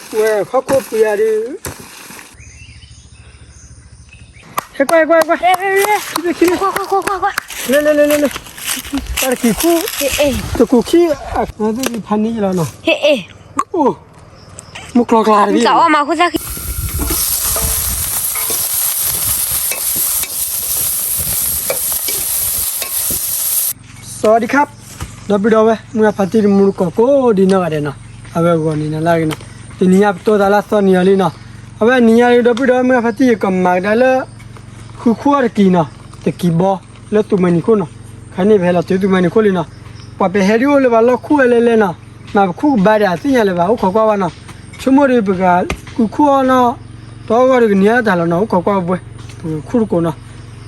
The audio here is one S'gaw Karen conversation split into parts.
ဝဲခီၣ်ခိၣ်ပှ့ၤယၤဒုး, ဟဲကွၢ် ဟဲကွၢ် ဟဲကွၢ်, ခံဘ့ၣ် ခံဘ့ၣ်, လဲၤ လဲၤ လဲၤ လဲၤ လဲၤ, တၢ်တကံၤခူၣ်, တကူၤခံ, ဖးန့ၢ်ယလီၤနီၤ, အိၣ်, မုၢ်ကျီကျါတဘ့ၣ်, စဝးဒံခါ, ဒီပုၢ်ဒီဝဲၢ် မုၢ်ဂၤဖါတံၢ်တမူတကိးကိးဒံးနီၢ်ဂၤဒဲးနီၤ, အဝဲဂီၤန့ၣ်နၤလၢအဂ့ၤနီၤ, တနံၤညါပတိၢ်သးလၢအသီနံၤအီၤလံနီၤ, အဝဲနံၤညါဒီပုၢ်ဒီဝဲၢ် မုၢ်ဂၤဖါတံၢ် ယကမၤကဒါလၢ ဃုခူၣ်အီၣ်တကံၤနီၤ, တကံၤဘီ လၢသူၣ်မၤနံၤခိၣ်နီၤ, ခါန့ၣ်ပဟဲလီၤတုၤသူၣ်မၤနံၤခိၣ်လံနီၤ, ပှၤပဟဲဒ်အိၣ်လၢၤဘၣ်လီၢ်ခူၣ်ဝဲလဲၣ်လဲၣ်နီၤ, မ့ၢ်ပခူၣ်ကဘါဒဲးအသ့ၣ်ညါလၢၤဘၣ် အိၣ်ခိးကွၢ်ဝဲနီၤ, ဆိကမိၣ်ဒီးပကဃုခူၣ်အီၣ်နီၤ, တအီၣ်ဂီၢ်ဒီးကန့ၢ်အတၢ်လီၤနီၤ, အိၣ်ခိးကွၢ်ဝဲပှဲၤ, ပကခူၣ်တကိးနီၤ,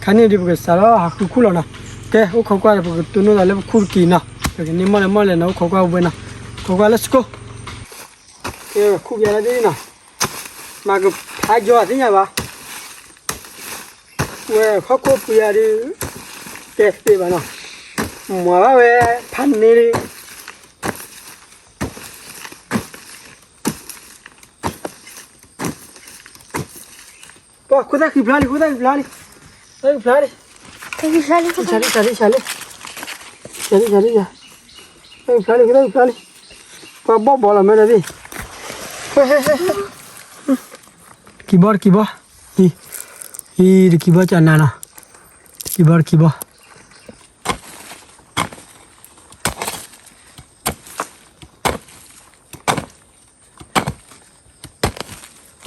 ခါန့ၣ်ဒီးပကစးထီၣ်ဟးဃုခူၣ်လီၤနီၤ, ကဲ အိၣ်ခိးကွၢ်ဒီး ပကတိၢ်နီၣ်သးလၢပခူၣ်တကံၤနီၤ, ပကန့ၢ်မီၢ်လဲၣ်မီၢ်လဲၣ်နီၤ, အိၣ်ခိးကွၢ်ဝဲပှဲၤနီၤ, ခိးကွၢ် let's go, ကဲ ခူၣ်ပယါလၢသ့ၣ်နီၤ, မၤကဖးယီၤသ့ၣ်ညါဘၣ်, ဝဲခီၣ်ခိၣ်ပှ့ၤယၤဒုး, ကဲသ့ဘၣ်နီၤ, မၤဘၣ်ဝဲ, ဖးန့ၢ်လံ ပှၤခိၣ်သၣ်ဃံဖျါလံ ခိၣ်သၣ်ဃံဖျါလံ, သၣ်ဃံဖျါလံ, သၣ်ဃံဖျါလံ, သၣ်ဃံဖျါလံ, ခိၣ်သၣ်ဃံဖျါလံ, ပှၤဘီၣ်ဘီလီၤမ့ၢ်ဒီးသ့ၣ်, တကံၤဘီ တကံၤဘီ, အံၤ တကံၤဘီကနၤနီၤ, တကံၤဘီ တကံၤဘီ သ့ၣ်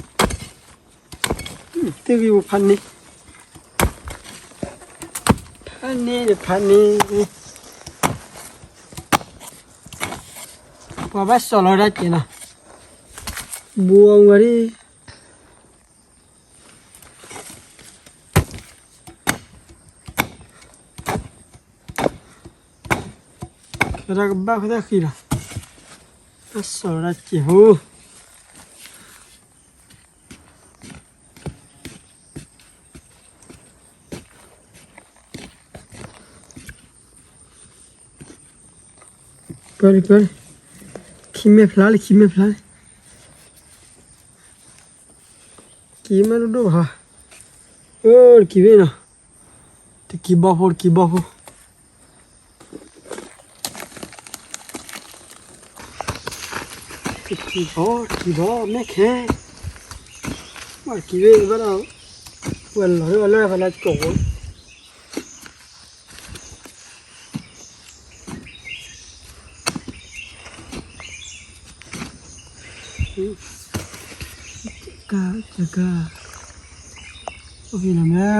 ဂံၢ်အိၣ်ဖးန့ၢ်, ဖးန့ၢ်ဒီးဖးန့ၢ်, ပှၤဘၣ်စီၣ်လီၤဒၣ်က့ၤနီၤ, ဘိအဝဲဒၣ် ခဲဒၣ်ကဘၣ်ခိၣ်သၣ်ဃံလီၤ, ဘၣ်စီၣ်လီၤဒၣ်က့ၤဖိ ပၢၢ်လံ ပၢၢ်လံ, ခံမဲာ်ဖျါလံ ခံမဲာ်ဖျါလံ, ကံမဲာ်ဒိၣ်ဒိၣ်ဘၣ်, အၢ တကံၤဘ့ၣ်နီၤ, တကံၤဘီဖိ တကံၤဘီဖိ, တကံၤဘီ တကံၤဘီ မဲၣ်ခဲ, ဘၣ်တကံၤဘ့ၣ်ဘၣ်ဒီး, ဝဲလီၤဒၣ်ဝဲလၢဖဲလၢကီၢ်ဖိ ကါ ကါ အိၣ်ဖဲလီၤမ့ၢ်,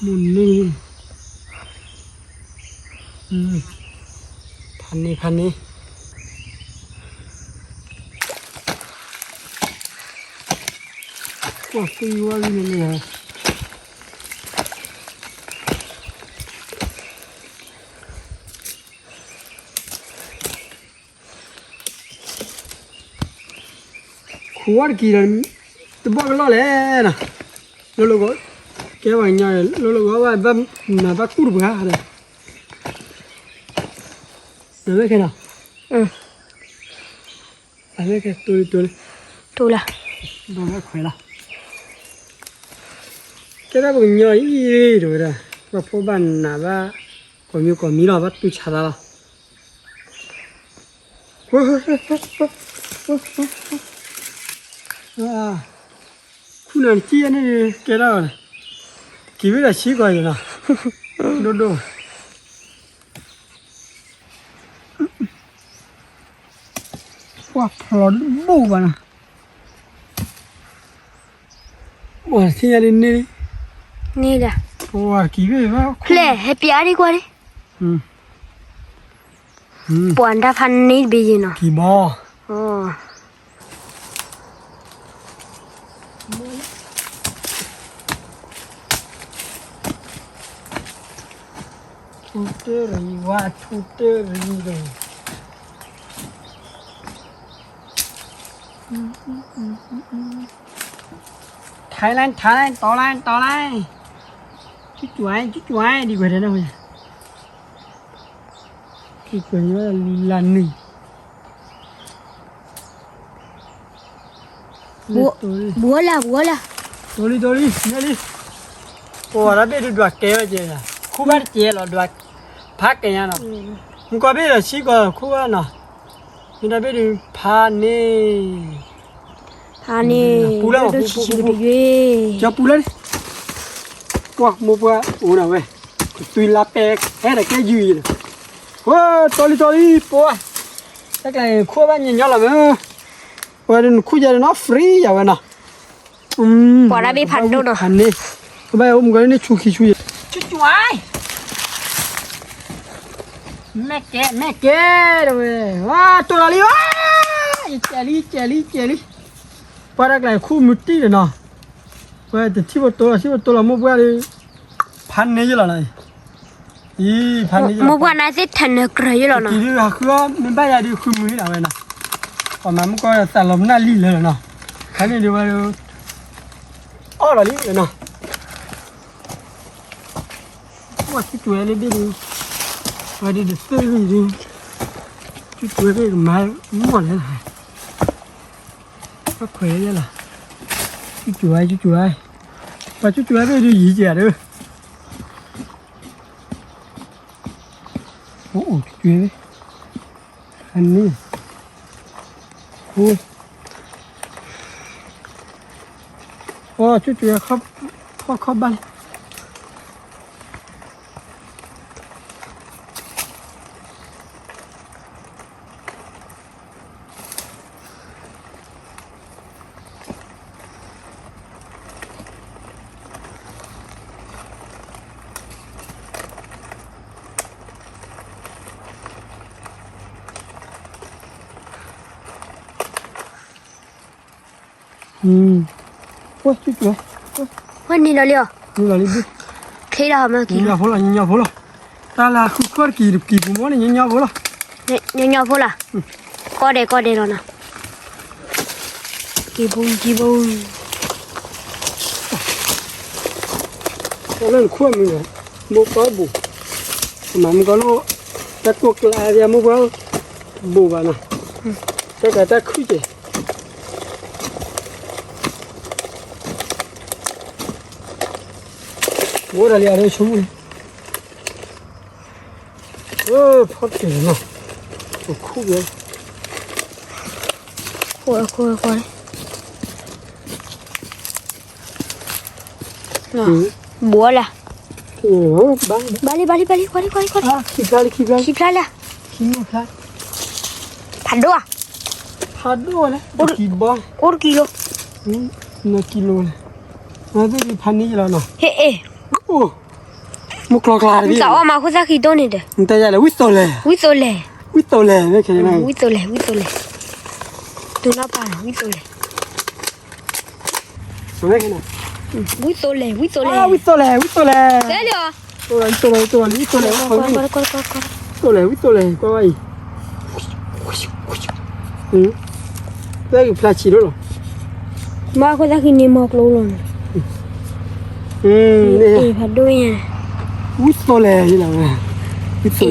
မုၢ်န့ၣ်, ဖးန့ၢ် ဖးန့ၢ်, ကွၢ်သံဝဲလံန့ၣ်, ခူၣ်ဝဲတကံၤဒီး တဘီၣ်ကလီၢ်လဲၣ်နီၤ, လိၤလိၤဂီၤ, ကဲပှၤကညီန့ၣ် လိၤလိၤဂီၤဘၣ် ဘၣ်နၤဘၣ်ကူၣ်တပှၤဒီး, နမ့ၢ်ခဲနီၤ, အမ့ၢ်ခဲတိၤလံ တိၤလံ, တိၤလီၤ, ဘၣ်ခွဲးလီၤ, ကဲဒၣ်ပှၤကညီအံၤ တဲဝဲဒၣ်, ဘၣ်ဖိဘၣ်နးဘၣ်, ကိးမံၤကိးမံၤလီၤ ဘၣ်တူၢ်ဆါသးလီၤ. ခူၣ်နၤတကံၢ်န့ၣ် ကဲဒၣ်အီၤ, က့ၤဝဲဒၣ်ဆံကီးယၤနီၤ, ဒိၣ်ဒိၣ်, ပှၤဖျိးဘိၣ်ဘၣ်နီၤ, ပှၤထံၣ်ညါဒ်န့ၣ်, န့ၣ်ဒၣ်, ပှၤက့ၤဝဲဘၣ်, ဖျဲၣ်ဟဲပျးဒံးကွၢ်ဒံး, ပှၤဒၣ်ဖးန့ၢ်တဘ့ၣ်ယဲနီၤ, ကံဘီ, ထူတရံးဝါ ထူတရံးဒီး, ထိုင်လိုက် ထိုင်လိုက် တော်လိုက် တော်လိုက် ချွတ်ချွတ် ချွတ်ချွတ် ဒီကွယ်တဲ့နော် ချွတ်ချွတ် လီလၢနုာ် ဘိလၢ ဘိလၢ တိၢ်လံ တိၢ်လံ နဲလံ ပဝဲဒၣ်ဘ့ၣ်ဒုးဒွးကဲဝဲကဲ ခူၣ်ဘၣ်တကဲလီၤ ဒွး ဖးကဲညါနီၤ မုၢ်ကီၢ်ဘ့ၣ်ဒီးဆံကီၢ်ခူၣ်ဘၣ်နီၤ မ့ၢ်တၢ်ဘ့ၣ်ဒုးဖးန့ၣ် ဖးန့ၣ် ပူလၢ ပူ ပူ ပူ ကၠီပူလၢန့ၣ် ပှၤမိၢ်ပှၢ်အိၣ်ဒၣ်ဝဲ ကသွံလါပဲ ဟဲဒီးကဲယုၢ်ယံၤနီၤ ဝဲ တီလံ တီလံ ပှၤ တၢ်ကျါခူၣ်ဘၣ်ညီညီလီၤမ့ၢ် ပှၤဒုးနခူၣ်ယၤဒုးနီၤ free ယၤဝဲနီၤ ပှၤဒၣ်ဘ့ၣ်ဖးဒိၣ်နီၤ ဖးန့ၣ် ကဘၣ်အိၣ်မုၢ်ကီၢ်န့ၣ်ဆူခံဆူယံၤ ဆူကၠွၢ် မဲာ်ကဲ မဲာ်ကဲ တဝဲ ဝါ တိၢ်လီၤလံ ဝါ ယကဲလံ ယကဲလံ ယကဲလံ ပှၤတၢ်ကျါခူၣ်မုၢ်တံၢ်ဒီးနီၤ ပှၤတထံၣ်ဖိတိၢ်လီၤ ထံၣ်ဖိတိၢ်လီၤ မိၢ်ပှၢ်ဒီး ဖးန့ၢ်ယလီၤနီၤ အံၤ ဖးန့ၢ်ယလီၤ မိၢ်ပှၢ်န့ၣ်သ့ၣ်ထးနၢၤကြၢးယလီၤနီၤ တံၤဒုးဟးဃုအီၣ် မ့ၢ်ဘၣ်ယၤဒုးဃုမုၢ်ဟံၣ်ဒၣ်ဝဲနီၤ ပှၤမၤမုၢ်ကီၢ်သးလီၤမနၢ်လံလၢာ်လီၤနီၤ ခါန့ၣ်ဒုးဝဲဒုး အီၣ်လီၤလံလၢာ်နီၤ ပှၤဆူကၠွဲလၢဘ့ၣ်ဒုး ဝဲဒုးတသ့ၣ်ဂံၢ်ဒုး ဆူကၠွဲဘ့ၣ်ကမၤမီၢ်လဲၣ် ပှၤခွဲးယဲလီၤ ဆူကၠွဲ ဆူကၠွဲ ပှၤဆူကၠွဲဘ့ၣ်ဒုးယံၤကဲဒုး အိၣ်အိၣ်ဆူကၠွဲ အန့ၣ် အိၣ် အိၣ်ဆူကၠွဲ ခီၣ်ခီၣ်ဘၣ်လံ ဝဲ ဆူကၠွဲ ဝဲ နံၤလီၤလံအီၤ နံၤလီၤလံဘ့ၣ် ချ့လီၤမ့ၢ်ကံ ညီညီဖိလီၤ ညီညီဖိလီၤ တၢ်လၢဃုခီၣ်တကံၤတကံၤပူၤမ့ၢ်န့ၣ် ညီညီဖိလီၤ ညီညီဖိလီၤ ကီဒဲးကီဒဲးလီၤနီၤ ကံၤပူၤကံၤပူၤ တၢ်လၢနခူၣ်မုၢ်န့ၣ် မိၢ်ပှၢ်ဘိၣ် မၤမုၢ်ကီၢ်လိၣ် တၢ်ကိၢ်ကျါဒ်မိၢ်ပှၢ် ဘိၣ်ဘၣ်နီၤ တၢ်ကျါတၢ်ခုၣ်ကဲ ဘိၣ်ဒၣ်လံအရ့ဆိကမိၣ်န့ၣ် ဖီတက့ၢ်နီၤ ခူၣ်ကဲ ခိၣ်ခိၣ်ခိၣ် ဘိၣ်လၢ ဘၣ်လံ ဘၣ်လံ ဘၣ်လံ ဘၣ်လံ ကွၢ်လံ ကွၢ်လံ ကွၢ်လံ ခံဖျါလံ ခံဖျါလံ ခံဖျါလံ ခံဖျါ ဖးဒိၣ်ဧါ ဖးဒိၣ်ဝဲလဲၣ် အိၣ်တကံၤဘီ အိၣ်တကံၤလိၤ နကံၤလိၤလဲၣ် နသ့ၣ်ဖးန့ၢ်ယလီၤနီၤ ဟ့ၣ်အ့ၣ် အိၣ် မုၢ်ကျီကျါတဘ့ၣ် နကအီၣ်မးခိၣ်သၣ်ခံတိၢ်န့ၣ်ဒီး နတၢ်ယၤလဲၣ် ဝံသိးလဲၣ် ဝံသိးလဲၣ် ဝံသိးလဲၣ် မ့ၢ်ခဲန့ၣ် ဝံသိးလဲၣ် ဝံသိးလဲၣ် တူၤနီၢ်ပၤ ဝံသိးလဲၣ် ဝံသိးလဲၣ် ဝံသိးလဲၣ် ဝံသိးလဲၣ် ဝံသိးလဲၣ် တဲလီၤ ဝံသိးလဲၣ် ဝံသိးလဲၣ် ဝံသိးလဲၣ် ဝံသိးလဲၣ် ကွၢ်ဝဲအံၤ သၢကဖျါဆံးလိၤလီၤ မ့ၢ်ခိၣ်သၣ်ခံန့ၣ်မီၤကျိလိၤန့ၣ် ဖးဒိၣ်ညါ ဝံသိးလဲၣ် ဝံသိးလဲၣ် ခိၣ်သၣ်ခံတိၢ်န့ၣ်နၤ ဝံသိးလဲၣ်မ့ၢ်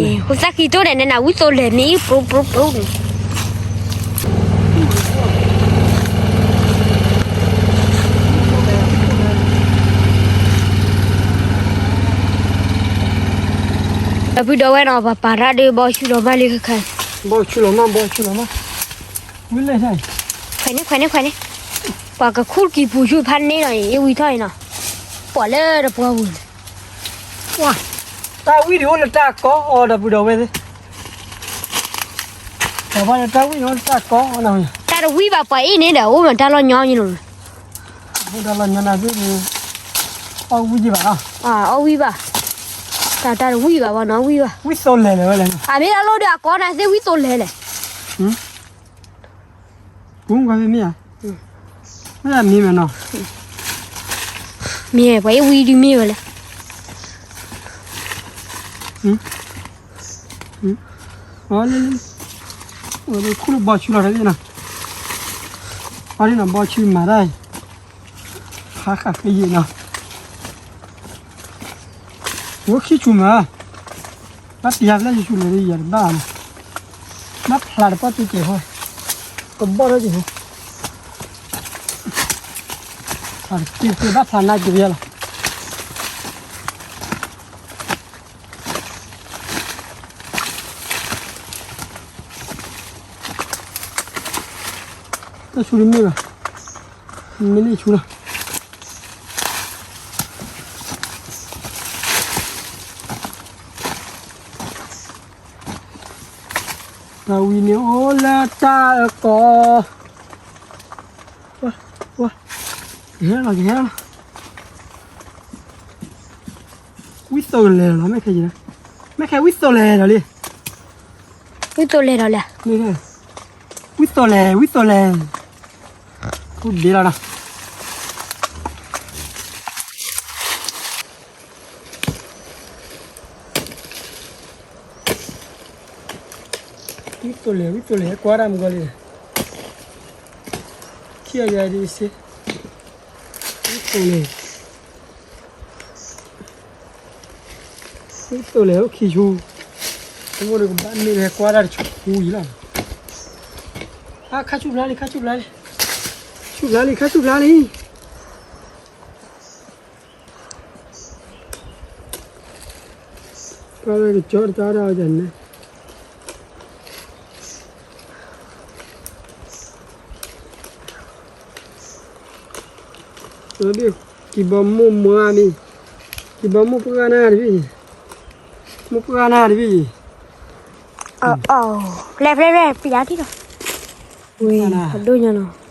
ပြူပြူပြူန့ၣ် ဒီပုၢ်ဒီဝဲၢ်နီၤ ပှၤပာ်တၢ်ဒီး ဘီဆူလီၤမၢ်လံခါခါ ဘီဆူလီၤမၢ် ဘီဆူလီၤမၢ် ဝံၤလဲၣ် ခွဲးန့ၣ် ခွဲးန့ၣ် ခွဲးန့ၣ် ပှၤကခူၣ်ကံၤပူၤဆူဖးန့ၣ်နီၤ အံၤဝံၤထီၣ်အံၤနီၤ ပှၤလၢတပှၢ်ပူၤန့ၣ် တၢ်ဝံၣ်ဒံးအိၣ်လၢတၢ်ကီအီၤ ဒီပုၢ်ဒီဝဲၢ်သ့ၣ် ပှၤဘၣ်လၢတၢ်ဝံၣ်ဒံးအိၣ်လၢတၢ်ကီအီၤနီၤ တၢ်တဝံၣ်ဘၣ် ပှၤအ့ၣ်န့ၣ်ဒီး အိၣ်မးတၢ်လီၢ်ညီယနီၤ တၢ်လီၢ်ညီနၤသ့ၣ်န့ၣ် အီၣ်ဝံၣ်ယဘၣ်နီၤ အီၣ်ဝံၣ်ဘၣ် တၢ်တၢ်တဝံၣ်ဘၣ်ဘၣ်နီၤ ဝံၣ်ဘၣ် ဝံၣ်သိးလဲၣ်လဲၣ်ဝဲလဲၣ် အမ့ၢ်တၢ်လီၢ်ဒီးအကီနၤသ့ၣ်ဝံၣ်သိးလဲၣ်လဲၣ် ပူၤကွၢ်မ့ၢ်ဧါ မ့ၢ်မ့ၢ်နီၤ မ့ၢ် ပှၤအ့ၣ်ဝံၣ်ဒုးမ့ၢ်ဝဲလဲၣ် အီၤလၢ ခူၣ်လၢဘီဆူလီၤတဘ့ၣ်နီၤ အီၤဒ်နီၤ ဘီဆူမၤတၢ်အံၤ, ဟးဃာ်ဃ့ယံာ်နီၤ, အိၣ်ခံဆူၣ်မး, ဘၣ်တယၤဖျၢၣ်ဆူၣ်ဆူၣ်လၢယၤတဘၣ်နီၤ, ဘၣ်ဖျါတပီၢ်တုၤကဲးဖိ, ကဘီၣ်ထီၣ်ကဲးဖိ, ဖျါတကဲးဖိ ဘၣ်ဖျါနါက့ၤယၤလီၤ. တၢ်ဆူၣ်တမ့ၢ်ဘၣ်, မ့ၢ်န့ၢ်ဆူၣ်လီၤ. တၢ်ဝံၤန့ၣ်အိၣ်လၢတၢ်အကိး, ဝါ, ဝါ, ကဟဲလီၤ ကဟဲလီၤ. ဝံသိးလဲၤလီၤ မ့ၢ်ခဲ, မ့ၢ်ခဲဝံသိးလဲၤဒီးလံ, ဝံသိးလဲၤဒီးလံ, ဝံသိးလဲၤ ဝံသိးလဲၤ, အိၣ်ဒံးလီၤနီၤ. ဝံသိးလဲၤ ဝံသိးလဲၤ ကွၢ်တၢ်မုၢ်ကီၢ်လံ, ခံဂၤဒ်စ့, ဝံသိးလဲၤ ဝံသိးလဲၤ အိၣ်ခံဆူ, တမိၢ်ဒီးကဘၣ်မ့ၢ်ဟဲကွၢ်တၢ်တဆူၣ်အံၤလီၤ. အါ ခါဆူၣ်ဖျါလံ ခါဆူၣ်ဖျါလံ, ဆူၣ်ဖျါလံ ခါဆူၣ်ဖျါလံ. ပှၤဝဲကကၠီတၢ်ဒၣ်အီၤန့ၣ်, ကံၢ်ဘီမိၢ်မွၤမံၤ, ကံၢ်ဘီမိၢ်ပှၢ်နၤတဘ့ၣ်, မိၢ်ပှၢ်နၤတဘ့ၣ်, အီၣ် လဲၤဖဲဖဲ ပယါထံၣ်လီၤ, ဝံၤ အဒိၣ်ညါနီၤ.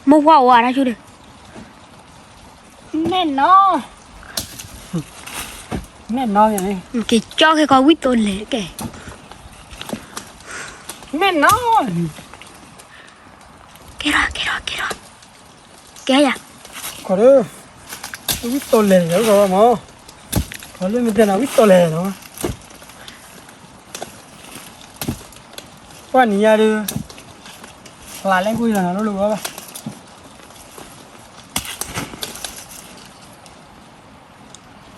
မိၢ်ပှၢ်အိၣ်အါတၢ်ဆူၣ်ဒီး, နဲၣ်နီၤ, နဲၣ်နီၤ, က့ၤကၠီခဲကီးဝံသိးလဲၤကဲ, နဲၣ်နီၤ, ကဲထီၣ် ကဲထီၣ် ကဲထီၣ်, ကဲယၤ, ခီဒီး, ဝံသိးလဲၤယၤ အိၣ်ကီးဘၣ်မး, ခီလၢမ့ၢ်တဲနၤ ဝံသိးလဲၤနီၤ. ပှၢ်နံၤညါဒီး, ဖျါလဲၣ်ကွံာ်လီၤနီၤ လိၣ်လၢဝဲဘၣ်.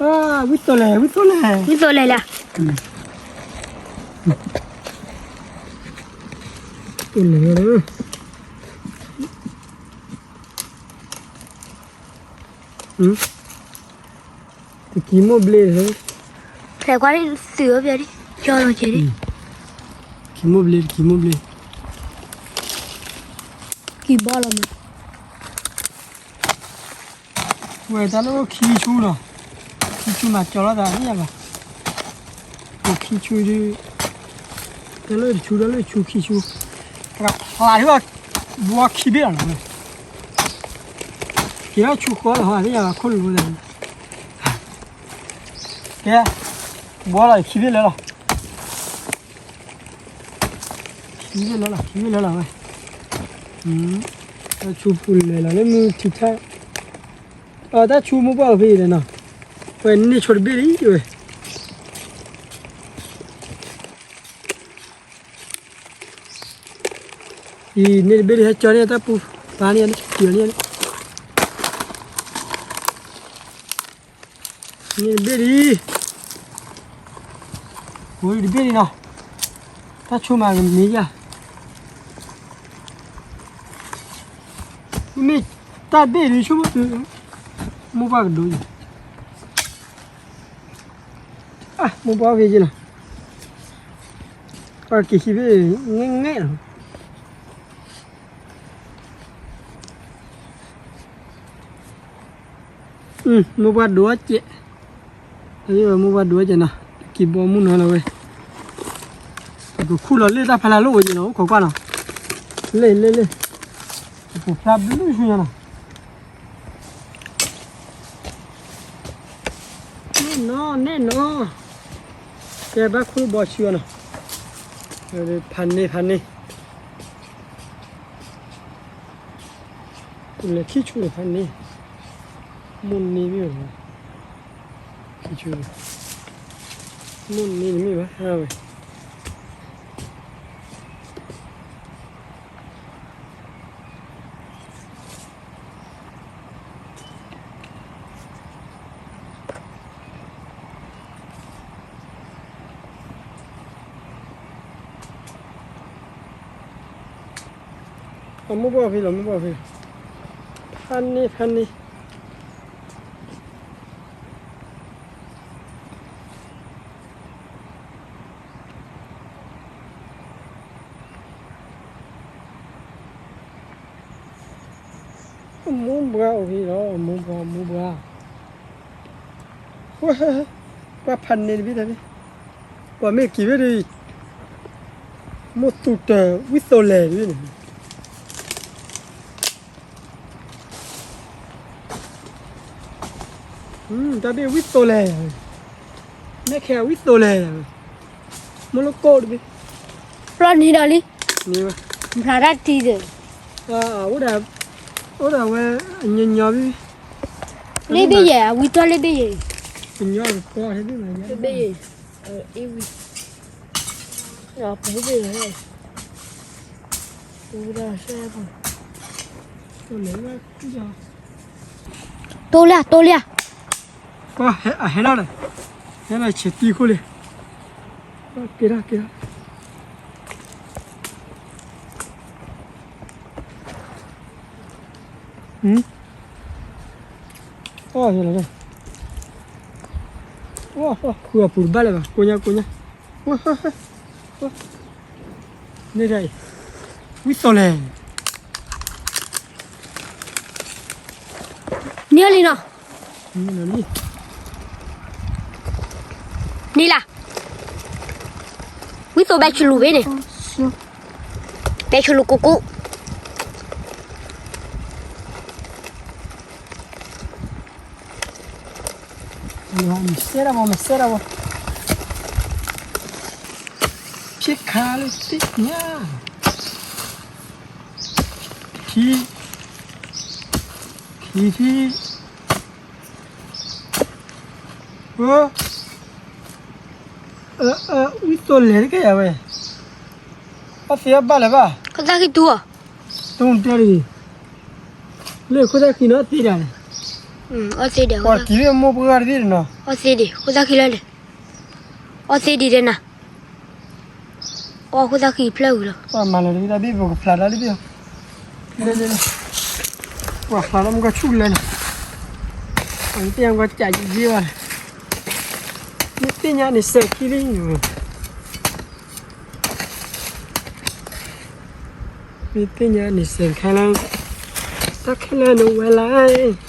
ဝံသိးလဲၤ ဝံသိးလဲၤ ဝံသိးလဲၤလၢ, ဝံသိးလဲၤလၢ, တကံၤမိၢ်ဘျ့ၣ်လီၤ, ဖဲကွၢ်ဒ်သုးအပျဲၢ်ဒ် ကၠီလီၤက့ၤဒ်, တကံၤမိၢ်ဘျ့ၣ် တကံၤမိၢ်ဘျ့ၣ်, ကံၢ်ဘီလီၤမး, ဝဲတၢ်လၢခံဆူလီၤ, ခံဆူမၤကၠီလီၤသးသ့ၣ်ညါဘၣ်, အိၣ်ခံဆူဒ်, တၢ်လၢတဆူ တၢ်လၢတဆူခံဆူ, တကဖျါဒ်ဘၣ်, ဘှီခံဘ့ၣ်လီၤနီၤ, က့ၤထီၣ်ဆူဃီလီၤ သ့ၣ်ညါဘၣ် ခိၣ်လိၤသးန့ၣ် ကဲ, ဘှီလီၤ ခံဘ့ၣ်လၢလီၤ, ခံဘ့ၣ်လၢလီၤ ခံဘ့ၣ်လၢလီၤဝဲ, တၢ်ဆူပူၤလဲၤလီၤလၢမုၢ်ထံထၣ်, အတၢ်ဆူမိၢ်ပှၢ်အိၣ်ဖဲအံၤဒီးနီၤ, ဝဲန့ၢ်ဆိတဘ့ၣ်လံဝဲ အံၤန့ၢ်တဘ့ၣ်ဒ်ဟဲကၠီန့ၢ်တၢ်ပူၤ, ပာ်န့ၢ်န့ၣ် ကၠီန့ၢ်န့ၣ်, န့ၢ်တဘ့ၣ်ဒ်, အိၣ်တဘ့ၣ်ဒ်နီၤ, တၢ်ဆိမးကမ့ၢ်ယၤ, မ့ၢ်တၢ်ဘ့ၣ်ဒ်ဆိမိၣ်သု, မိၢ်ပှၢ်ကဒိးယၤ, မိၢ်ပှၢ်ဖဲယနီၤ, ပှၤက့ၤခံဘ့ၣ် ငဲၣ်ငဲၣ်လီၤ. မိၢ်ပှၢ်ဒိးအီၣ်စဲး, မိၢ်ပှၢ်ဒိးအီၣ်စဲးနီၤ, က့ၤဘီမုၢ်နီၤလီၤဝဲ, ပကခူၣ်လီၤလၢတၢ်ဖးလၢ်လိၣ်ဝဲယနီၤ အိၣ်ခိးကွၢ်နီၤ, လ့ၢ်လ့ၢ်လ့ၢ်, ပကဖျါဘျုးဆူညါနီၤ. နဲၣ်နီၤ နဲၣ်နီၤ, ကဲဘၣ်ခူၣ်ဘီဆူအီၤနီၤ, ဖးန့ၢ်ဖးန့ၢ်, လဲၤခံဆူၣ်ဒီးဖးန့ၢ်, မိၢ်န့ၢ်မ့ၢ်ဘၣ်, ခံဆူၣ်, မိၢ်န့ၢ်န့ၣ်မ့ၢ်ဘၣ်ဝဲ. အမိၢ်ဘၣ်ဖဲလီၤ မိၢ်ဘၣ်ဖဲလီၤ, ဖးန့ၢ်ဖးန့ၢ်. အမိၢ်ဘှါအိၣ်ဖဲလီၤ အမိၢ်ဘှါ အမိၢ်ဘှါ, ပှၤဖးန့ၢ်တဘ့ၣ်တဘ့ၣ်, ပှၤမ့ၢ်က့ၤဖဲဒီး, မိၢ်သူၣ်တၢ်ဝံသိးလဲၣ်တဘ့ၣ်န့ၣ် တၢ်ဘ့ၣ်ဝံသိးလဲၣ်, မဲၣ်ခဲဝံသိးလဲၣ်, မိၢ်လၢကိၣ်တဘ့ၣ်, ဖျီန့ၢ်ဒီးလံ, န့ၢ်ဘၣ်, ဖျါတၢ်တံၤဒီး, အိၣ်ဒၣ်, အိၣ်ဒၣ်ဝဲ, အညီညီဘ့ၣ်, လ့ဘ့ၣ်ယဲၢ် အဝံထီၣ်လ့ဘ့ၣ်ယဲၢ်, ကညီကီၢ်ဘ့ၣ်, လ့ဘ့ၣ်ယဲၢ်, အံၤဝံ, ပူၤဘ့ၣ်ယဲၢ်, ပူၤဒၣ်ဆဲးပူၤ တိၢ်လၢ တိၢ်လၢ, အဟဲလီၤဒီး, ဟဲလီၤဆဲးတံၤခိၣ်လံ, က့ၤထီၣ်က့ၤထီၣ်, အီၣ်ဟဲလီၤ, ဃုအပူၤတဘၣ်လၢၤဘၣ် ကိညါကိညါ, န့ၣ်ဒ်အံၤ, ဝံသိးလဲၣ် န့ၢ်လံနီၤ, န့ၣ်လၢ, ဝံသိးဘဲဆလူးဘ့ၣ်န့ၣ်, ဘဲဆလူးကူကူ, မစဲရဘၣ် မစဲရဘၣ်, ဖံးခါလၢသ့ၣ်ညါ, ခံ, ခံထံၣ်, ဝံသိးလဲၣ်တကဲယၤဝဲ, အီၣ်သ့အီၣ်ဘၣ်လၢၤဘၣ်, ခိၣ်သၣ်ဃံတူၢ်အီၤ, တူၢ်တဲတဂ့ၤ, လၢခိၣ်သၣ်ဃံန့ၣ်အီၣ်သ့ဒၣ်န့ၣ်, အီၣ်သ့ဒၣ်, ပှၤက့ၤလၢမိၢ်ပှၢ်တဘ့ၣ်န့ၣ်နီၤ, အီၣ်သ့ဒံး ခိၣ်သၣ်ဃံလၢန့ၣ်, အီၣ်သ့ဒံးတဲနၤ, အီၣ်ခိၣ်သၣ်ဃံဖျၢၣ်ဝံၤလီၤ, ပှၤမၤလီၤတဘ့ၣ်တၢ်ဘ့ၣ်ပကဖျါတၢ်တဘ့ၣ်အီၤ, ပှၤဖျါလၢမုၢ်ကဆူၣ်လဲၣ်န့ၣ်, ပှၤသ့ၣ်ညါကွၢ်ကးယံာ်ယံာ်ဘၣ်, မ့ၢ်သ့ၣ်ညါန့ၣ်စဲးခံလံ, မ့ၢ်သ့ၣ်ညါန့ၣ်စဲးခဲလၢာ်, တၢ်ခဲလၢာ်န့ၣ်ဝဲလၢ,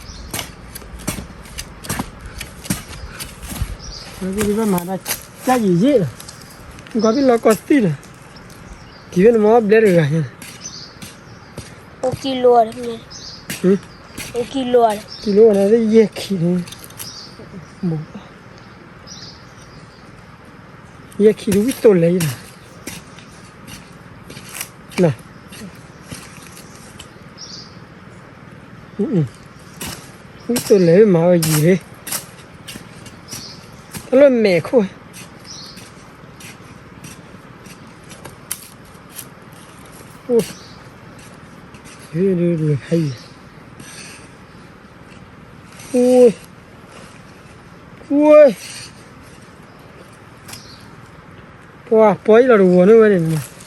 ဘၣ်မၤတၢ်ကးယံာ်ယံာ်လီၤ, ကွၢ်ဘ့ၣ်လီၤကီၢ်သံၣ်လီၤ, ကံၤဘ့ၣ်န့ၣ်မ့ၢ်ဘျဲတဂၤညါ, အိၣ်ကံလိ, အိၣ်ကံလိ, ကံလိန့ၣ်ယဲၢ်ခံန့ၣ်, ယဲၢ်ခံဒုးဝံသိးလဲၣ်, ဝံသိးလဲၣ်မၤဝဲယံာ်လံ, တၢ်လၢမဲာ်ခိၣ်, အိၣ်, ဟဲအံၤ, အိၣ်, ပှၤပှၤအံၤလီၤတဝီၤန့ၣ်ဝဲန့ၣ်, ဖးတၢ်တဘိးဘၣ်တၢ်ဘ့ၣ်န့ၣ်,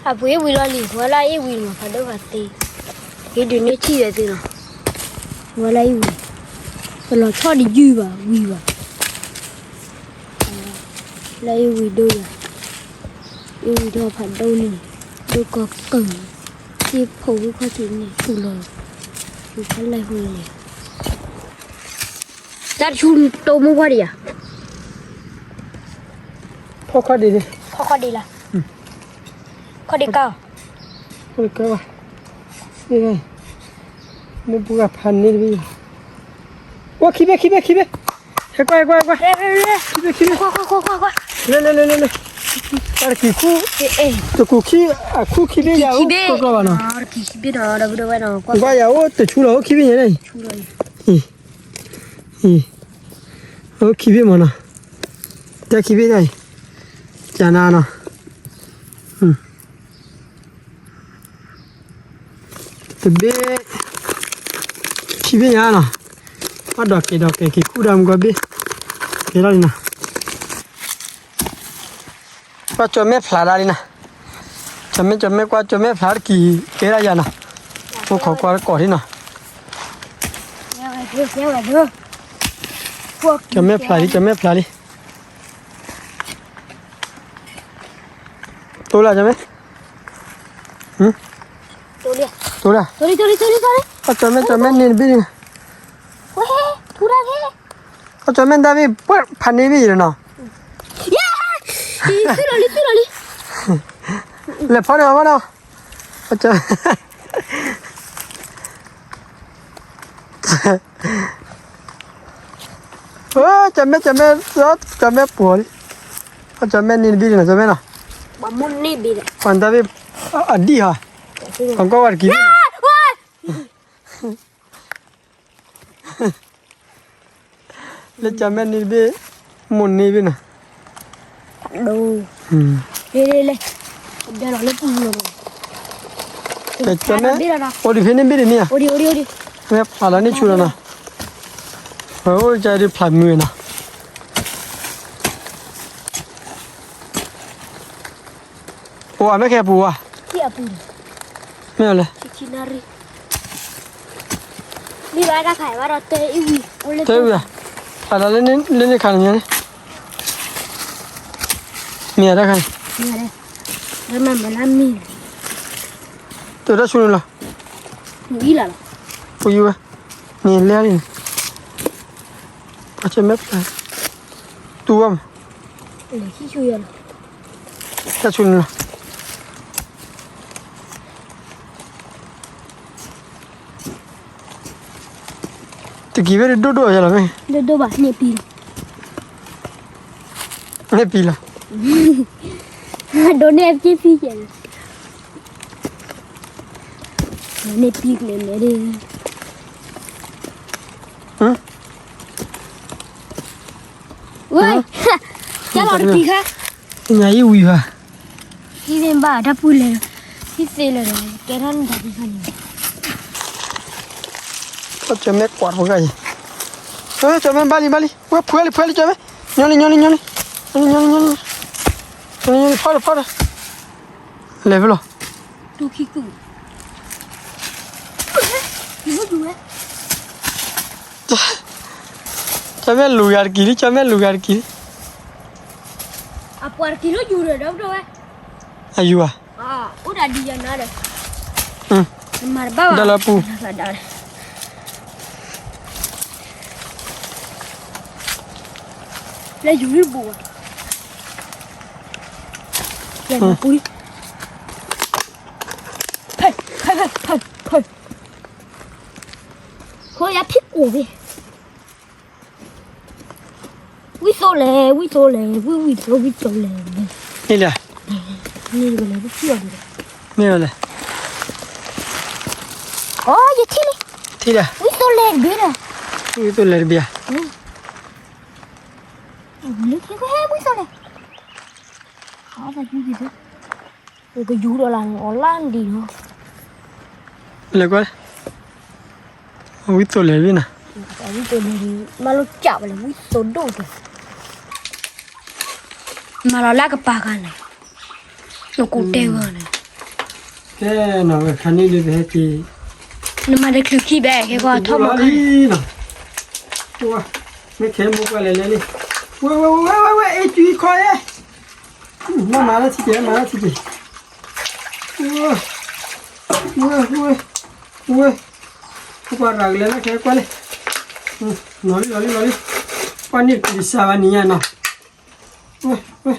အပှ့ၤဝံၤလီၤလံ ဝဲလၢအ့ၣ်ဝံၤမး ဖးဒိၣ်ဖးသ့, ဟ့ၣ်ဒုးန့ၢ်ထံၣ်ဝဲသ့လီၤ, ဝဲလၢအ့ၣ်ဝံၤ, တလီၤဆီၣ်တယုၢ်ဘၣ်ဝံၤဘၣ်, လၢအ့ၣ်ဝံၤဒိၣ်ယၤ, အ့ၣ်ဝံၤဒီးဖးဒိၣ်န့ၣ်, ဒိၣ်ကီၢ်ကၢၢ်, သ့ၣ်ဖိဝံၣ်ခီၣ်ထံးန့ၣ် ထူလီၤ, ထူဖးလဲၢ်ဟိန့ၣ် တၢ်တဆူတိၢ်မုၢ်ပှၢ်ဒံးဧါ, ဖီၣ်ခီၣ်ဒံး, ဖီၣ်ခီၣ်ဒံးလီၤ, ခီၣ်ဒံးကါ, ခီၣ်ဒံးကါ, မိၢ်ပှၢ်ဖးန့ၢ်တဘ့ၣ်, အိၣ်ခံဘ့ၣ်ခံဘ့ၣ်ခံဘ့ၣ်, ဟဲ ကွၢ်ကွၢ်ကွၢ်, ခံဘ့ၣ်ခံဘ့ၣ်, လဲၤလဲၤလဲၤလဲၤလဲၤ, တၢ်တကံၢ်ခူၣ်, တကူၣ်ခံ, အခုခံဘ့ၣ်ယၤအိၣ်ကျီဘၣ်နီၤ, ကွၢ်ယၤအိၣ်တဆူလီၤ အိၣ်ခံဘ့ၣ်ညါန့ၣ်, အံၤ, အိၣ်ခံဘ့ၣ်မးနီၤ, တၢ်ခံဘ့ၣ်တၢ်အံၤ, ကနၤနီၤ, တဘ့ၣ်, ခံဘ့ၣ်ညါနီၤ, ဘၣ်ဒီးကဲဒီးကဲက့ၤခူၣ်ဒၣ်မူကီၢ်ဘ့ၣ်, ကဲထီၣ်လံနီၤ, ကွၢ်ကၠီၤမဲာ်ဖျါဒၣ်လံနီၤ, ကၠီၤမဲာ် ကၠီၤမဲာ်ကွၢ် ကၠီၤမဲာ်ဖျါတကံၢ်ကဲဒၣ်ယၤနီၤ, အိၣ်ခိးကွၢ်တကိးထံနီၤ, ကၠီၤမဲာ်ဖျါလံ ကၠီၤမဲာ်ဖျါလံ. တိၢ်လၢကၠီၤမဲာ်, တိၢ်လၢ, ကၠီၤမဲာ် ကၠီၤမဲာ်န့ၢ်တဘ့ၣ်န့ၣ်, ကၠီၤမဲာ်တၢ်ဘ့ၣ် ပှဲၤဖးန့ၢ်ဘ့ၣ်ယၤနီၤ, လဲၤဖီန့ၣ်အီၤဘၣ်နီၤ, ကၠီၤမဲာ် ကၠီၤမဲာ်, ကၠီၤမဲာ်ပှဲၤလံ, ကၠီၤမဲာ်န့ၢ်တဘ့ၣ်န့ၣ်နီၤ ကၠီၤမဲာ်နီၤ, ပှၤတၢ်ဘ့ၣ်, အဒံၣ်ဟီ, ပှၤကွၢ်ဝဲတကံၢ်ဘ့ၣ် လၢကၠီၤမဲာ်န့ၢ်တဘ့ၣ်, မိၢ်န့ၢ်ဘ့ၣ်နီၤ, လၢ, လၢ, အိၣ်ဒံးဖဲန့ၣ်ဘ့ၣ်ဒံးန့ၣ်ဧါ, မ့ၢ်ဖျါလီၤန့ၢ်ဆူၣ်လီၤနီၤ, ဝဲအိၣ်ကၢဒုးဖျါမုာ်နီၤ. အိၣ်အမ့ၢ်ခဲအပူၤဝဲ, မ့ၢ်လဲၣ်, တၢ်အံၤဝံၤ, ဖျါလီၤလၢန့ၣ်ခါန့ၣ်, မ့ၢ်တၢ်ခါန့ၣ်, တၢ်ဆူၣ်န့ၣ်လီၤ, ဝံၤဝဲ, န့ၣ်လဲၣ်န့ၣ်, ပှၤကၠီၤမဲာ်ဖျါ, တူၢ်ဝဲမး, တၢ်ဆူၣ်န့ၣ်လီၤ. တကံၢ်ဘ့ၣ်ဒိၣ်ဒိၣ်ယၤလီၤမ့ၢ်, မ့ၢ်ပံလီၤ, ဒိၣ်န့ၢ်အက့ၢ်ဖံကဲလီၤ, န့ၢ်ပံကလဲၤလဲၤဒၣ်, ဝဲ, ကဲလီၤတကံၢ်ခါ, ညါအံၤဝံၤဘၣ်, ဟံးသ့ၣ်ဘၣ်တၢ်ပူၤလဲၤ, ဟံးသ့ၣ်လဲၤဒီး ကဲထီၣ်န့ၣ်တကံၢ်ခါန့ၣ်, ကၠီၤမဲာ်ကွၢ်တပှၤဂၤအံၤ, ကၠီၤမဲာ်ဘၣ်လံ ဘၣ်လံ, ဝဲဖှဲလံ ဖှဲလံ ကၠီၤမဲာ်, ညီလံ ညီလံ ညီလံ, ညီလံ ညီလံ, ညီလံ ညီလံ ဖီၣ်ဒီး ဖီၣ်ဒီး, လဲၤဖဲလီၤ, တူၢ်ခံကူၣ်, ကၠီၤမဲာ်လူၤဂၤတကံၢ်လံ ကၠီၤမဲာ်လူၤဂၤတကံၢ်လံ, အပှၤတကံၢ်လၢယူၤဒီး ဒီပုၢ်ဒီဝဲၢ်, အယူၤဧါ, အိၣ်ဒၣ်ဒံးယၤနၤဒီး, မၤတဘၣ်ဘၣ်, ဒီးလၢပူၤ, လၢယူၤလံတဘူးဘၣ်, လဲၤမၤပူၤလံ, ဖဲ, ဖဲ, ဖဲ, ဖဲ, ခိယၤဖံးကိာ်ဘ့ၣ် ဝံသိလဲၣ် ဝံသိလဲၣ် ဝံဝံသိ ဝံသိလဲၣ်, န့ၣ်လဲၣ်, န့ၣ်လဲၣ်, မ့ၢ်ဝဲလဲၣ်, အိ ယထံၣ်လံ, ထံၣ်လဲၣ်, ဝံသိလဲၣ်တဘ့ၣ်ဒီး, ဝံသိလဲၣ်တဘ့ၣ်ဧါ, လၢခံကွၢ်ဟဲဝံသိလဲၣ်, ခါသးကူက့ၤသ့ ကယူၤဒီးလၢအီၤလၢဒံးလီၤ, လဲၤကွၢ်, ဝံသိလဲၣ်တဘ့ၣ်နီၤ, ဝံသိလဲၣ်, မၤလိကၠးဝဲလၢဝံသိဒိၣ်က့ၤ, မၤလီၤလၢကပၤဂၤန့ၣ်, နကူတဲဂီၤန့ၣ်, ကဲနီၤ ဝဲခါန့ၣ်ဒုးပဟဲက့ၤ, နမၤတချုးခံဘဲ ကဲကွၢ်ထီၣ်မၤလံနီၤ, မ့ၢ်ခဲမိၢ်ပှၢ်လဲၤလဲၤလံ, ဝဲ ဝဲ ဝဲ ဝဲ ဝဲ အ့ၣ် ကွံခီယဲၢ် မၤမၤလၢထံက့ၤ မၤလၢထံက့ၤ, ဝဲ ဝဲ ဝဲ ဝဲ, ပကွၢ်ရၤကလဲၤလၢခဲကွၢ်လံ, လီၤလံ လီၤလံ လီၤလံ, ကွၢ်န့ၢ်တကံၢ်စၢ်ဘၣ်နံၤညါနီၤ, ဝဲ ဝဲ,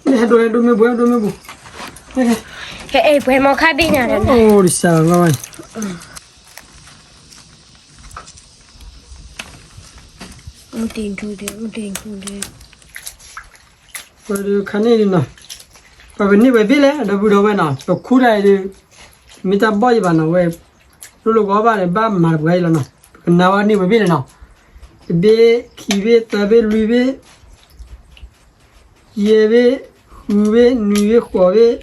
ဟဲဒိး ဟဲဒိးမ့ၢ်ဘူး ဟဲဒိးမ့ၢ်ဘူး, ဟဲ ဟဲ ပှဲၤမီခါဘ့ၣ်ညါဒီး အိၣ်ဒံးစၢ်ဘၣ်ဘၣ်, မ့ၢ်တ့ၢ်ထူဒီး မ့ၢ်တ့ၢ်ထူဒီး ဝဲဒုးခါန့ၣ်ဒုးနီၤ, ပကန့ၢ်ဝဲဘ့ၣ်လဲၣ် ဒီပုၢ်ဒီဝဲၢ်နီၤ, ပခူၣ်တၢ်အံၤဒုး မ့ၢ်တၢ်ဘီၣ်ယံၤဘၣ်နီၤ, ဝဲ ရိလိာ်ကီဘၣ်န့ၣ် ဘၣ်မၤတပှဲၤအံၤလီၤနီၤ, ပကနၢ်ဝဲန့ၢ်ဝဲဘ့ၣ်လဲၣ်နီၤ, တဘ့ၣ် ခံဘ့ၣ် သၢဘ့ၣ် လွံၢ်ဘ့ၣ် ယဲၢ်ဘ့ၣ် ဃုဘ့ၣ် နွံဘ့ၣ် ဃိးဘ့ၣ် ခွံဘ့ၣ်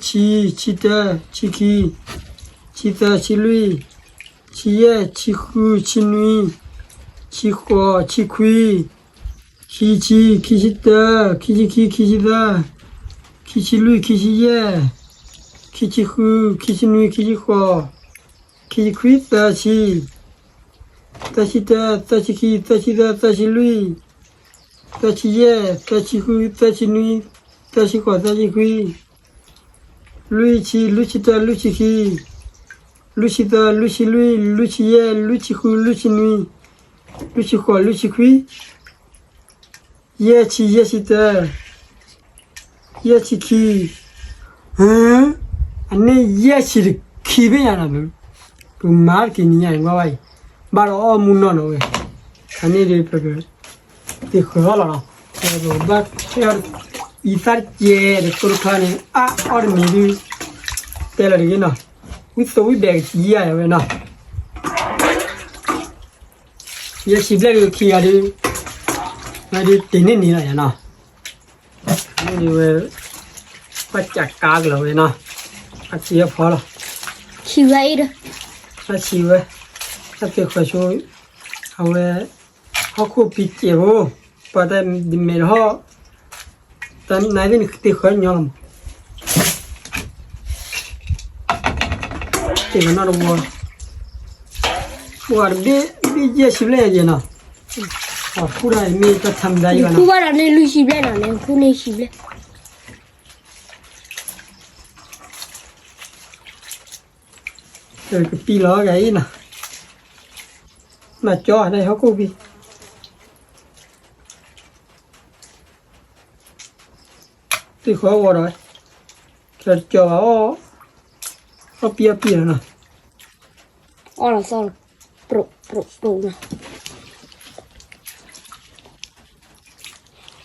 ဆံ ဆံတၢ ဆံခံ ဆံသၢ ဆံလွံၢ် ဆံယဲၢ် ဆံဃု ဆံနွံ ဆံဃိး ဆံခွံ ခံဆံ ခံဆံတၢ ခံဆံခံ ခံဆံသၢ ခံဆံလွံၢ် ခံဆံယဲၢ် ခံဆံဃု ခံဆံနွံ ခံဆံဃိး ခံဆံခွံ သၢဆံ သၢဆံတၢ သၢဆံခံ သၢဆံသၢ သၢဆံလွံၢ် သၢဆံယဲၢ် သၢဆံဃု သၢဆံနွံ သၢဆံဃိး သၢဆံခွံ လွံၢ်ဆံ လွံၢ်ဆံတၢ လွံၢ်ဆံခံ လွံၢ်ဆံသၢ လွံၢ်ဆံလွံၢ် လွံၢ်ဆံယဲၢ် လွံၢ်ဆံဃု လွံၢ်ဆံနွံ လွံၢ်ဆံဃိး လွံၢ်ဆံခွံ ယဲၢ်ဆံ ယဲၢ်ဆံတၢ ယဲၢ်ဆံခံ အန့ၣ်ယဲၢ်ဆံတခံဘ့ၣ်ညါနီၤ, ပမၤတက့ၤနံၤညါန့ၣ် ဘၣ်ဘၣ်အံၤ ဘၣ်ဒီးအီၣ်မူနီၢ်နီၤဝဲ, ခါန့ၣ်ဒုးပက သ့ၣ်ဃၢၤအီၤလီၤနီၤ, ပကဘၣ်ထဲအီၤ အံသၣ်တကဲး တကိတခါန့ၣ် အါအီၣ်တမံၤဒုး တဲလီၤတဂ့ၤနီၤ, ဝံသိးဝံဘဲးကယၤယၤဝဲနီၤ, ယဲၢ်ဆံဘျဲၣ်ဒုးခံဂၤဒုး ဝဲဒုးတ့ၢ်န့ၢ်န့ၣ်လီၤယၤနီၤ. မ့ၢ်ဒ်ဝဲ ပှၤကးကါကလီၤဝဲနီၤ, အက့အဖီလီၤ, ဆံးဝဲအံၤဒီး, အဆံးဝဲ, အသ့ၣ်ဃီၤဆိ, အဝဲ ဟီၣ်ခိၣ်ပံၤစဲးဖိ, ပှၤတၢ်ဒမဲာ်တဟီၣ်, တၢ်နသ့ၣ်နသ့ၣ်ဃီၤညီလီၤမး, သ့ၣ်ကနီၣ်တဝီ, ပှၤတဘ့ၣ် ဘ့ၣ်ယဲၢ်ဆံဘျဲၣ်ယဲၢ်နီၤ, ပှၤခူၣ်တၢ်မ့ၢ်တၢ်ထါမတၤယဲၢ်ဘၣ်နီၤ, ခူၣ်ဘၣ်ဒီးန့ၣ်လွံၢ်ဆံဘျဲၣ်နီၤ, န့ၣ်ခူၣ်န့ၢ်ဆံဘျဲၣ် ကပံလီၤဂၤအံၤနီၤ, မၤကၠီတၢ်ဟီၣ်ခိၣ်ပံၤ, သ့ၣ်ဃီဝီၤဒီး, ကၠီဘၣ်အီၣ်, အီၣ်ပံအီၣ်ပံလီၤနီၤ, အီၣ်လီၤသီၣ်လီၤ, ပြိးပြိးပြိးနီၤ တၢ်လီၢ်ဘူးဘူးဒ်သိးဝဲနံၤဃီယဲလဲၣ်နီၤခီ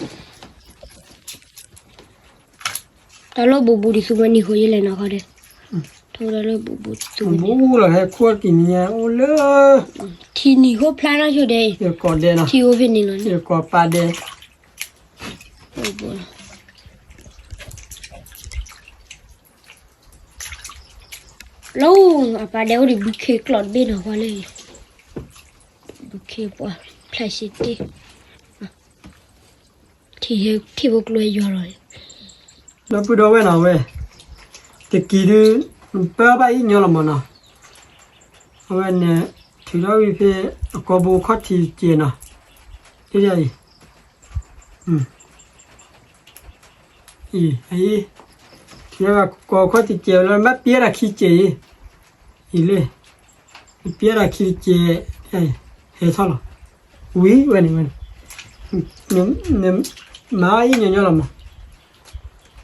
ဒီး, ထီၣ်ဝဲဒၣ်လၢဘူးဘူးဒ်သိးဝဲနံၤ, ဘူးလီၤဟဲခိၣ်တနံၤညါအိၣ်လၢ, ထံနံၤဃိဖျါထီၣ်ဆိဒဲး, ယကိးဒဲးနီၤ, ထံအိၣ်ဖဲန့ၣ်လီၤ, ယကိးပာ်ဒဲး, လီၤ, အပာ်ဒဲးအိၣ်ဒံးဘုခ့ကျိးတဘ့ၣ်နီၤ ကွၢ်လၢ, ဘုခ့ပှၤ ဖျဲၣ်စ့တ့ၢ်, ထံၣ်ဖိကျိယွၤလီၤ, ဒီပုၢ်ဒီဝဲၢ်နီၤဝဲ, တက့ၤဒုး, ပၢဘၣ်အံၤညီလီၤမးနီၤ, အဝဲန့ၣ်, ထုးထီၣ်ဝံၤဖဲ, အကိာ်ပူၤခီၣ်ထံးတကဲးနီၤ, အံၤ အံၤ, အံၤ, ထံၣ်ဝဲကိးခီၣ်ထံးတကဲးလၢ မ့ၢ်ပျဲဒၣ်ခံတကဲးအံၤ, အံၤလၢ, မ့ၢ်ပျဲဒၣ်ခံတကဲး, ဟဲထီၣ်လီၤ, ဝံၤဝဲန့ၣ်ဝဲန့ၣ်, မၤအံၤညီညီလီၤမး,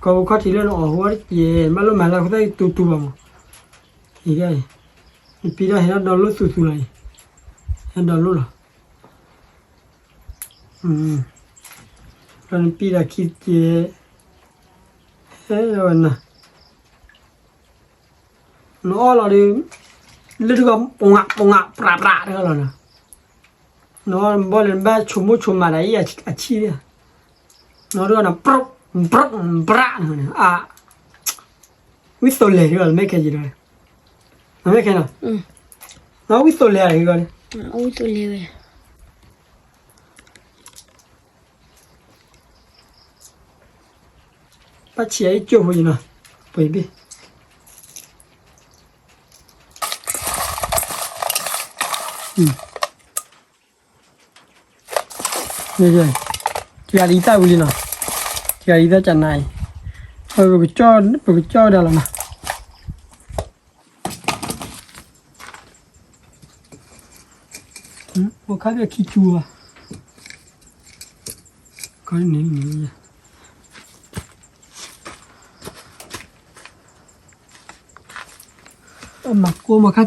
ကိးပူၤခီၣ်ထံးလၢနအီၣ်ဟိတကဲး မ့ၢ်လိၣ်မၤလၢအဃိသတးတူတူဘၣ်မး, အံၤ, မ့ၢ်ပျဲဒၣ်ဟဲထီၣ်ဒီလိၣ်သူသူလီၤအံၤ, ဟဲဒီလိၣ်လီၤ ဒီးနပံၤတၢ်ခံတကဲး, ဟဲဝဲနၤ, နအီၣ်လီၤဒီး, လၢတဂီၤ ပငး ပငး ပြး ပြး တဂီၤလီၤနၤ, နအီၣ်ဘီၣ်လၢနဘၣ်ဆိကမိၣ်ဆိကမးဒၣ်အံၤအဆံၣ်, နအီၣ်တဂီၤနၤ ပြး ပြး ပြး နၤ, အါ, ဝံသိးလဲၤတဂီၤ နမ့ၢ်ခဲက့ၤဒီး, နမ့ၢ်ခဲနီၤ, နအီၣ်ဝံသိးလဲၤတဂီၤန့ၣ် ဘၣ်ဆံးအံၤကၠိဖိယနီၤ, ပှ့ၤဘ့ၣ်, ကယၤလံသၣ်ဝံၤလံနီၤ, ကယၤလံသၣ်ကနၤအံၤ, ပကကၠီၣ်ဝဲဒၣ်လီၤနီၤ. ပခါဘၣ်ခံကၠူဘၣ်, ခါန့ၣ်န့ၣ်, မၤကိးမၤခါ,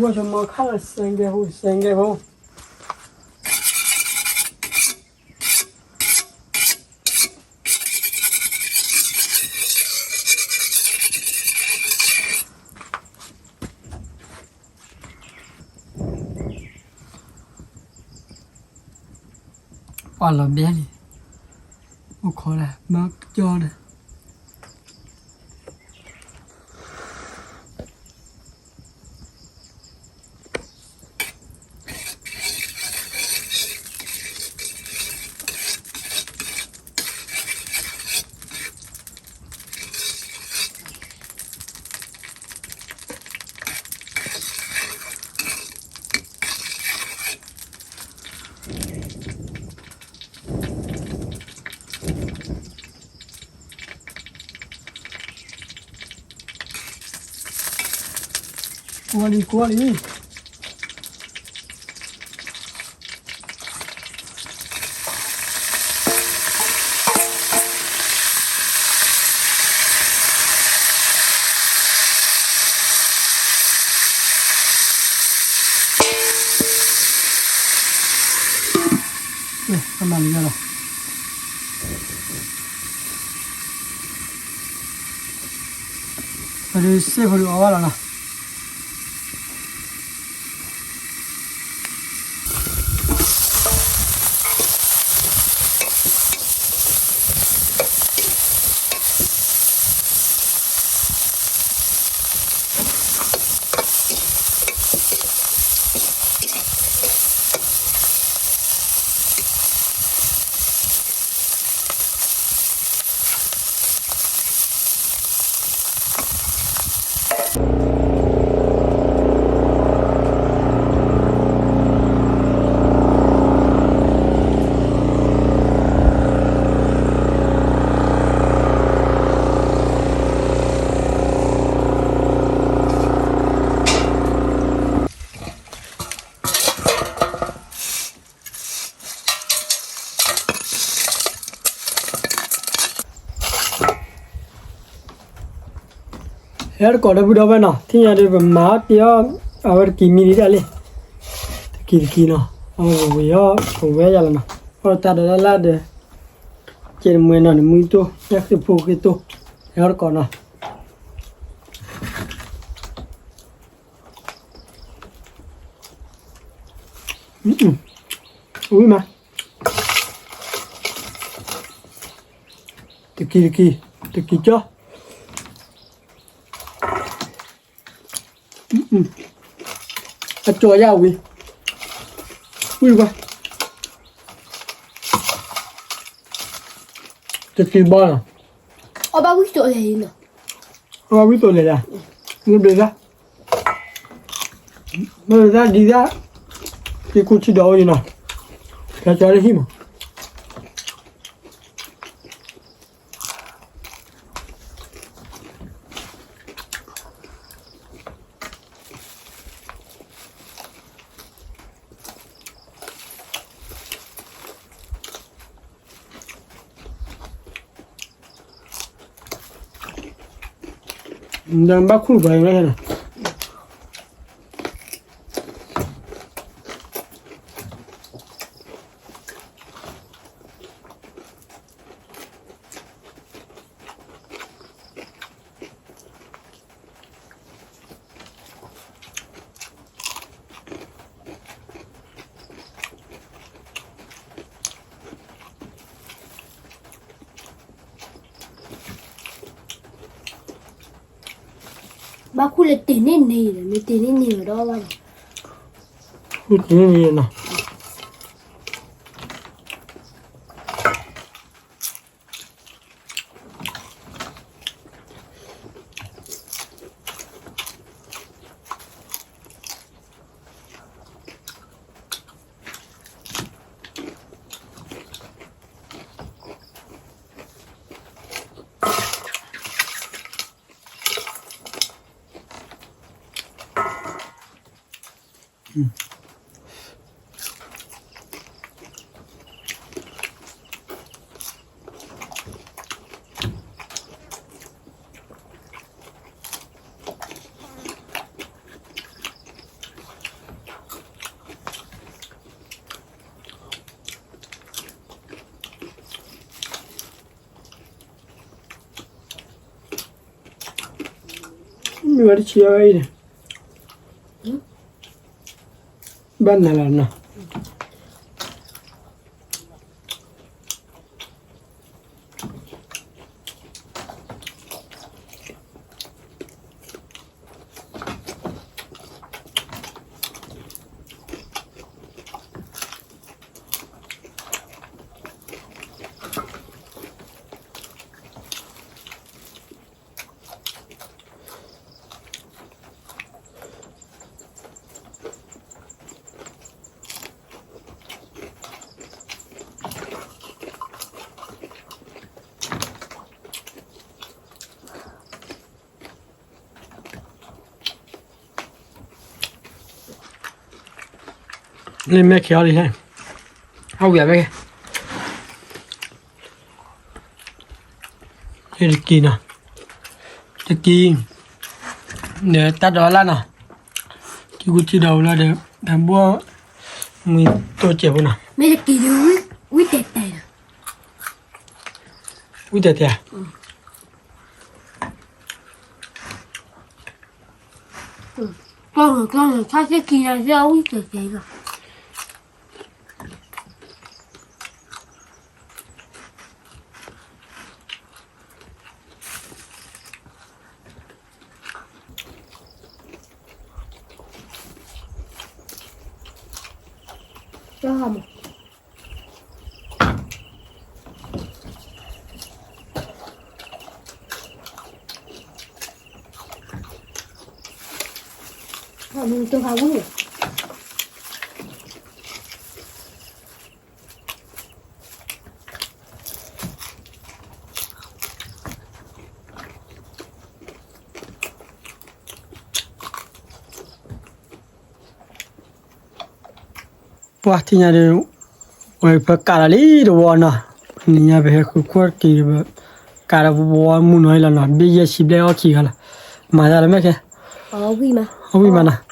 ဝဲဆိမိၣ်ခါလၢစဲးကဲးဖိ စဲးကဲးဖိ ပှၤလီၤဘဲလံ, အိၣ်ခိးဒၣ် မၢကၠီဒီး ကွၢ်လံ ကွၢ်လံ. ကမၤလံလီၤ. ပဒုးစ့ၢ်ဖိဒုးအီၣ်ဘၣ်လီၤနီၤ. ဟဲတကိးဒီပုၢ်ဒီဝဲၢ်နီၤ, ထံၣ်ညါဒီး ပမၤအီၣ်တ့အီၣ် အဝဲတကံၤမံၤဒံးဒၣ်လံ, တကံၤတကံၤနီၤ, အဝဲပဝံၤအီၣ်ပဝဲယၤလီၤနီၤ, အီၣ်တၢ်ဒီးလၢ်လၢ်ဒီး ကဲတမှဲနီၤ နမုၢ်တိၢ် ညၣ်ဃ့ၢ်ဖိဃ့ၢ်တိၢ်, ဟဲအီၣ်တကိးနီၤ. ဝံၤမး, တကံၤတကံၤ, တကံၤကၠီ, အကၠီယၢ်ဝံၤ, ဝံၤဘၣ်, တကံၤဘီနီၤ, အီၣ်ဘၣ်ဝံၣ်သိးလဲၣ်, အီၣ်ဘၣ်ဝံၣ်သိးလဲၣ်ဒၣ်, မ့ၢ်ဘျုးဒၣ် မ့ၢ်ဘျုးဒၣ်ဒ်ဒၣ်, က့ၤကူထံဒီးအိၣ်အံၤနီၤ, ကၠီလၢဟံၣ်မး. နဘၣ်ခူၣ်ပှၤအံၤဝဲန့ၣ်. ဘၣ်ခူၣ်လၢတ့ၢ်န့ၢ်န့ၣ်ဒီး မ့ၢ်တ့ၢ်န့ၢ်န့ၣ်ဒီးဘၣ်ဒီး ခူၣ်တ့ၢ်န့ၢ်န့ၣ်နီၤ. မ့ၢ်ဝဲတဆံးအဝဲအံၤန့ၣ်, ဘၣ်နၤလီၤနီၤ. လၢမဲာ်ခံအီၤလံဟဲ, အဝံၤအမဲာ်ခံ, တကံၤနီၤ, တကံၤ, ဒီးတၢ်ဒိးလၢ်နီၤ, ခံကူထံဒီးဝဲလီၤဒီး, တၢ်ဘိ, မုၢ်တိၢ်စဲးဖိနီၤ, မ့ၢ်တကံၤဒီး, ဝံၣ်တဲာ်တဲာ်နီၤ, ဝံၣ်တဲာ်တဲာ် ကျီၢ်ကျီၢ် ဆၣ်သ့ၣ်ခံန့ၣ် ဝံၣ်တဲာ်တဲာ်လီၤ. ကၠီဟါမး ဟါမး တဟါဝံၣ် ပှၤထံၣ်ညါဒီး, ဝဲပကးလီၤလံတဝီနီၤ, နံၤညါပဟဲဃုကွၢ်က့ၤဒီး, ကးဒီးပဝီမုၢ်နီၤလီၤနီၤ, ဘ့ၣ်ယဲၢ်ဆံဘျဲၣ်အီၣ်ခံဂၤလီၤ, မၤတၢ်လၢမဲာ်ခဲ, အီၣ်ဝံၣ်မး, အီၣ်ဝံၣ်မးနီၤ,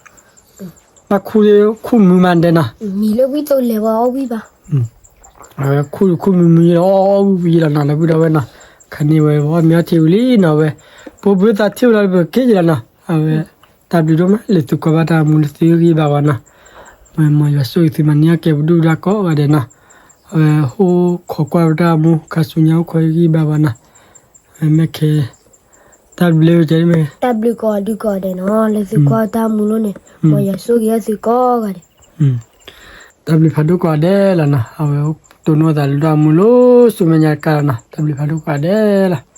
ဘၣ်ခူၣ်ဒီးခူၣ်မုာ်မးဒဲးနီၤ, မံၤလၢဝံၣ်တိၣ်လဲၤဝဲအီၣ်ဝံၣ်ဘၣ်, အဝဲခူၣ်ဒီးခူၣ်မုာ်မုာ်ယဲလီၤ အီၣ်ဝံၣ်ယဲလီၤနီၤ ဒီပုၢ်ဒီဝဲၢ်နီၤ, ခါန့ၣ်ဝဲအီၣ်မ့ၤအီထံဝံၤလံနီၤဝဲ, ပဘုသးထံၣ်ဝဲလီၤပက့ၤယဲလီၤနီၤ, အဝဲ, တၢ်ဘျုးဒိၣ်မး လၢသုကွၢ်ဘၣ်တၢ်မူလၢသုဂံၢ်ဘါဝဲနီၤ, ဝဲမ်ယွၤဆိၣ်ဂ့ၤသုမၤန့ၢ်အကဲပဒုၣ်ပဒါကိးဂၤဒဲးနီၤ, အဝဲအိၣ်ခိးကွၢ်ပတၢ်မူ ခါဆူညါအိၣ်ခိးဂံၢ်ဘါဝဲနီၤ, ဝဲမဲာ်ခဲ တၢ်ဘျုးကဲ, တၢ်ဘျုးကိးဒုကိးဂၤဒဲးနီၤ လၢသုကွၢ်တၢ်မူလိၤန့ၣ်, မ်ယွၤဆိၣ်ဂ့ၤသုကိးဂၤဒဲး, တၢ်ဘျုးဖးဒိၣ်ကိးဂၤဒဲးလီၤနီၤ, အဝဲတိၢ်နီၣ်သးလၢတၢ်မူလိၤဆူမဲာ်ညါတကးလီၤနီၤ, တၢ်ဘျုးဖးဒိၣ်ကိးဂၤဒဲးလီၤ.